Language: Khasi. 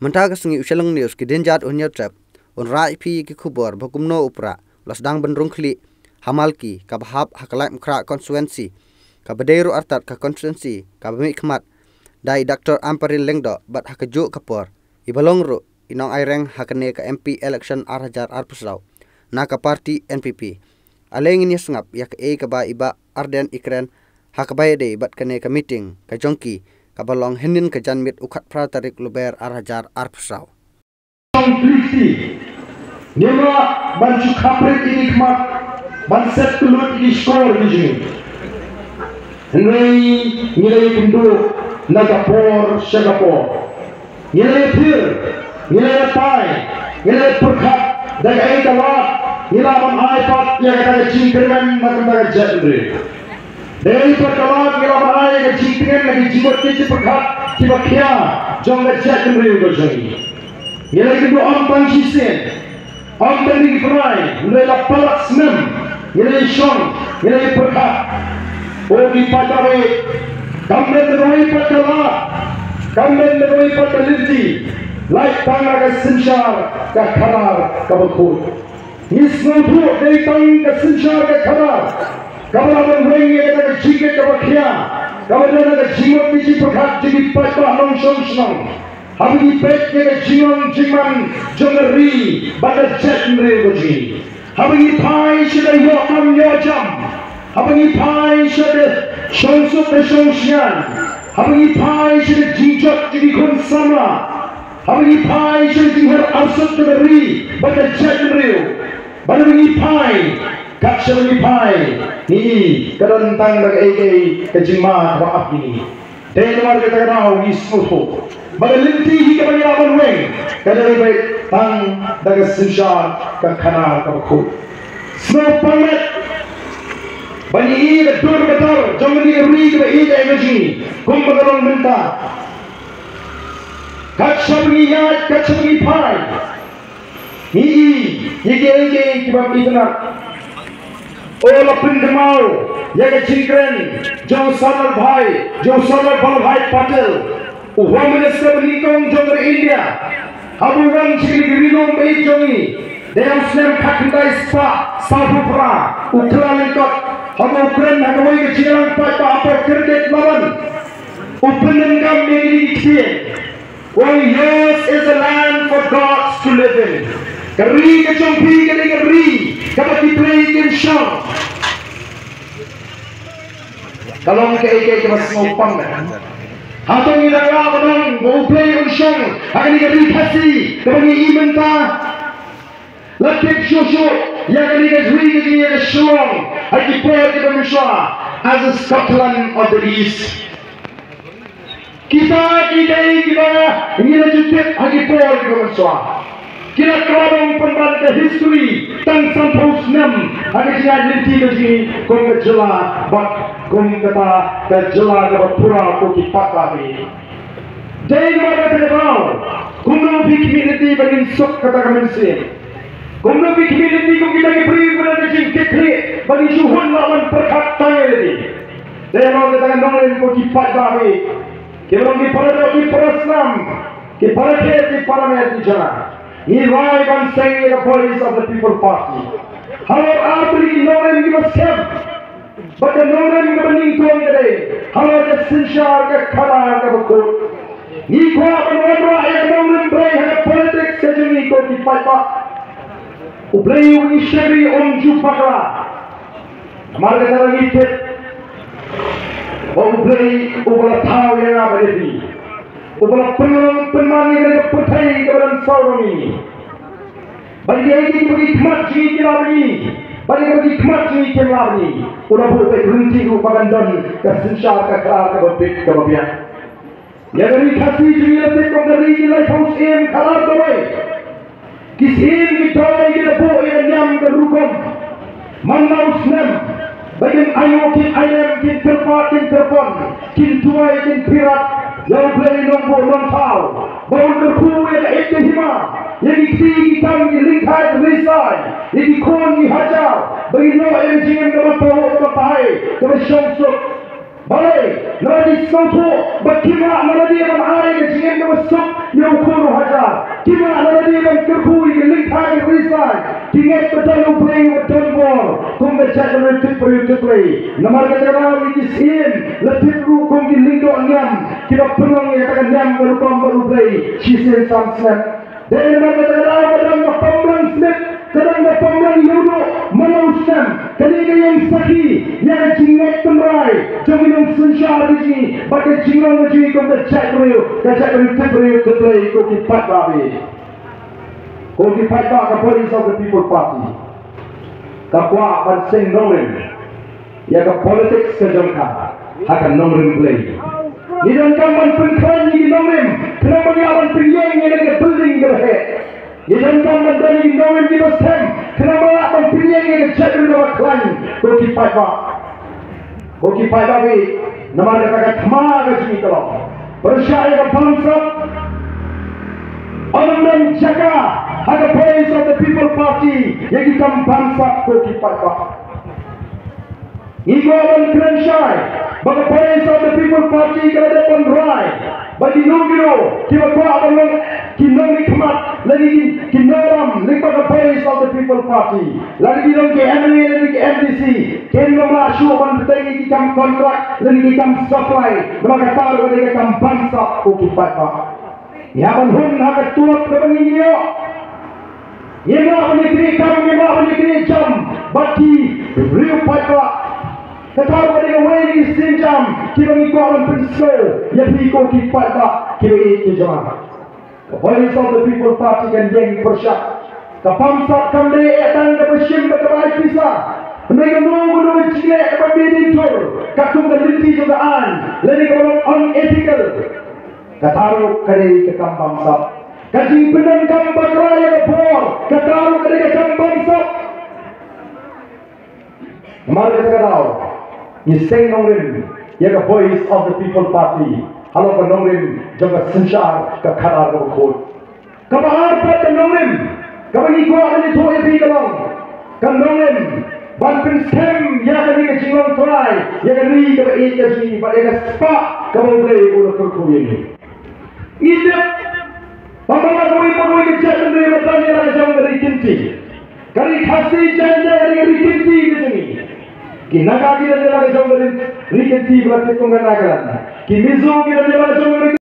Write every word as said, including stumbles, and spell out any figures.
Mynta ka sngi u Shillong News ki dienjat un ïa trep un rah ïa phi ki khubor ba kumno u prah u la sdang ban rung khlieh ha Malki kaba hap ha ka Laitumkhrah constituency kaba dei ruh artat ka constituency kaba mihkhmat da i Doctor Ampareen Lyngdoh bad ha kajuh ka por iba long ruh i nongai reng ha kane ka M P election ar hajar arphew saw na ka party N P P. Ale ngin ïa sngap ïa kaei kaba i Bah Ardent i kren ha kaba ïadei bad kane ka meeting ka jong ki kaba long hynnin ka janmiet u khatphra tarik Lber ar hajar arphew saw. Shong Tripti. Ngim lah ban shu khaprit ïa ki khmat ban set kyllut ïa ki shkor ki jong ngi. Hynrei ngi la ïakynduh na ka por sha ka por. Ngi la ïathir, ngi la ïatai, ngi la ïapyrkhat da kaei ka lad ngi lah ban ai pat ïa kata ka jingkyrmen na ka bynta ka jaitbynriew. Dei pat ka lad ngi lah ban ai ïa ka jingtngen na ki jingmut ki jingpyrkhat kiba khia jong ka jaitbynriew ka jong ngi. Ngi la ïakynduh ym tang shisien, ym tang dei ki bnai, hynrei la palat snem ngi la ïashong, ngi la ïapyrkhat. O ki paidbah, kam dei na kawei pat ka lad, kam dei na kawei pat ka lynti, lait tang na ka synshar ka khadar kaba khuid. Ngi sngewthuh dei tang ka synshar ka khadar kaba lah ban weng ïa kata ka jingkit kaba khia kaba don ha ka jingmut ki jingpyrkhat jong ki paidbah nongshong shnong. Haba ngi peit ïa ka jinglong jingman jong ka ri bad ka jaitbynriew ka jong ngi, haba ngi phai sha ka ïoh kam ïoh jam, haba ngi phai sha ka shongsuk ka shongsngiat, haba ngi phai sha ka jingjot jong ki khun samla, haba ngi phai sha ka jingher arsut jong ka ri bad ka jaitbynriew, bad haba ngi phai, kat shaba ngi phai, ngi i ka don tang da kaei kaei ka jingma kaba ap ïa ngi. Te namar kata ka daw ngi sngewthuh ba ka lynti hi kaba ngi lah ban weng ka dei beit tang da ka synshar ka khadar kaba khuid. Sngewpang met ba ngi i ka dur ka dar jong kane ka ri kaba ïeit ïa ka jong ngi kumba ka long mynta. Kat shaba ngi ïaid, kat shaba ngi phai, ngi i ïa kiei kiei kiba itynnad. O la pynkynmaw ïa ka jingkren jong Sardar Bhai, jong Sardar Vallabhbhai Patel, u Home Minister ba nyngkong jong ka ri India, haba u wan sha kane ka ri lum ba ïeit jong ngi, da ïa u snem khatkhyndai spah sawphew phra, u kylla lyngkot haba u kren ha kawei ka jingïalang paidbah hapoh Cricket Lawan. U pyndonkam ïa kine ki ktien. Well, yours is a land for gods to live in. Ka ri ka jong phi ka dei ka ri kaba ki blei kin shong. Ka long kaei kaei kaba sngewpang. Hato ngi dang lah ban ong ba U Blei un shong ha kane ka ri Khasi kaba ngi i mynta? La tip shuh shuh ïa kane ka ri ka jong ngi ka Shillong ha ki por kiba mynshuwa as a Scotland of the East. Kita ki dei kiba ngi la ju tip ha ki por kiba mynshuwa. Ki la kyrpang pynban ka history tang sanphew snem ha ka jingïaid lynti ka jong ngi kum ka jylla bad kum kata ka jylla kaba pura ko ki paidbah. Dei namar kata ka daw kumno phi khmih lynti ba ngin suk kata ka mynsiem? Kumno phi khmih lynti kum kita ki briew ba don ka jingkitkhlieh ba ngin shu hun lah ban pyrkhat tang ïa lade? Dei namar kata ka nongrim ko ki paidbah, kiba long ki para doh ki para snam, ki para khet ki para met ki jana, ngi rai ban seng ïa ka Voice of the People Party. Halor ar tylli ki nongrim kiba skhem. Bad ka nongrim kaba nyngkong ka dei halor ka synshar ka khadar kaba khuid. Ngi kwah ban wanrah ïa ka nongrim Blei ha ka politics ka jong ngi ko ki paidbah. U Blei uba ngi shakri um ju bakla. Namar kata ngi tip ba U Blei uba la thaw ïa nga bad ïa phi, uba la pynlong pynman ïa ka pyrthei kaba don saw ryngi. Bad ïa kiei kiei kiba ki khmat jong ngi ki lah ban ïohi, bad ïa kiba ki khmat jong ngi kim lah ban ïohi, u la buh beit ryntih ruh ba kan don ka synshar ka khadar kaba bit kaba biang. Ïa ka ri Khasi jong ngi la tip kum ka ri ki laiphew syiem khadar dawai. Ki syiem ki dawai ki la buh ïa ka niam ka rukom. Man la u snem ba kin aiu kin ailem, kin kyrpad kin kyrpon, kin duwai kin pyrkhat ïa U Blei Nongbuh Nongthaw ba un kyrkhu ïa ka ïeit ka hima, ïa ki kti ki kam, ki lyngkha ki risai, ïa ki khun ki hajar, ba kin ïoh ïa ka jingim kaba pahuh kaba pahai kaba shong suk. Balei? Namar ki sngewthuh ba kim lah lada ban ai ka jingim kaba suk ïa u khun u hajar. Kim lah lada ban kyrkhu ïa ki lyngkha ki risai. Ki ngeit ba don U Blei uba don bor kum ka jaitbynriew tip briew tip Blei. Namar kata ka daw ïa ki syiem la tip ruh kum ki lyngdoh niam kiba pynlong ïa kata ka niam ka rukom bad U Blei shisien san snem. Dei namar kata ka daw ka don ka pamlang slip, ka don ka pamlang ïewduh man la u snem. Kane ka ïeng sakhi ïa ka jingngeit tynrai jong ki nongsynshar ka jong ngi bad ka jinglong ka jong ngi kum ka jaitbynriew, ka jaitbynriew tip briew tip Blei. Ko ki paidbah, ko ki paidbah, ka Voice of the People Party ka kwah ban seng nongrim ïa ka politics ka jong ka ha ka nongrim Blei. Ngi donkam ban pynkhlaiñ ïa ki nongrim khnang ba ngi lah ban pynïeng ïa ka building kaba heh. Ngi donkam ban don ïa ki nongrim kiba skhem khnang ba lah ban pynïeng ïa ka jaitbynriew kaba khlaiñ. Ko ki paidbah, ko ki paidbah, namar kata ka thma ka jong ngi ka long pyrshah ïa ka bamsap. Ym don jaka ha ka Voice of the People Party ïa ki kam bamsap, ko ki paidbah. Ngi kwah ban kren shai ba ka Voice of the People Party ka la dep ban rai ba kino kino kiba kwah ban long ki nongmihkhmat lane ki, ki nongïalam lyngba ka Voice of the People Party, lane ki long ki M L A lane ki M D C, kin ym lah shuh ban bteng ïa ki kam kontrak lane ki kam supply, namar kata ruh ka dei ka kam bamsap, ko ki paidbah. Ïa ban hun ha ka tulop kaba ngi ïoh. Ngim lah ban ïakynduh kam, ngim lah ban ïakynduh jam bad ki riew paidbah. Kata ruh ka dei kawei na ki sienjam kiba ngi kwah ban pynsngew ïa phi, ko ki paidbah kiba ïeit ki jong nga. Ka Voice of the People Party kan ïeng pyrshah. Ka bamsap kam dei eh tang kaba shim bad kaba ai pisa. Hynrei kano kano ka jingleh kaba beit, katkum ka lynti jong ka aiñ lane kaba long unethical, kata ruh ka dei ka kam bamsap. Ka jingpyndonkam bakla ïa ka bor, kata ruh ka dei ka kam bamsap. Namar kata ka daw ngi seng nongrim ïa ka Voice of the People Party halor ka nongrim jong ka synshar ka khadar kaba khuid. Kaba ar pat ka nongrim kaba ngi kwah ban ïathuh ïa phi ka long ka nongrim ban pynskhem ïa kane ka jinglong trai ïa ka ri kaba ïeit ka jong ngi bad ïa ka spah kaba U Blei u la kyrkhu ïa ngi. Ngi tip ba man la kawei pa kawei ka jaitbynriew ba don ïa la ka jong ka ri kynti. Ka ri Khasi Jaintia ka ri kynti ka jong ngi. Ki Naga ki don ïa la ka jong ka ri, ri kynti ba la tip kum ka Nagaland. Ki Mizo ki don ïa la ka jong ka ri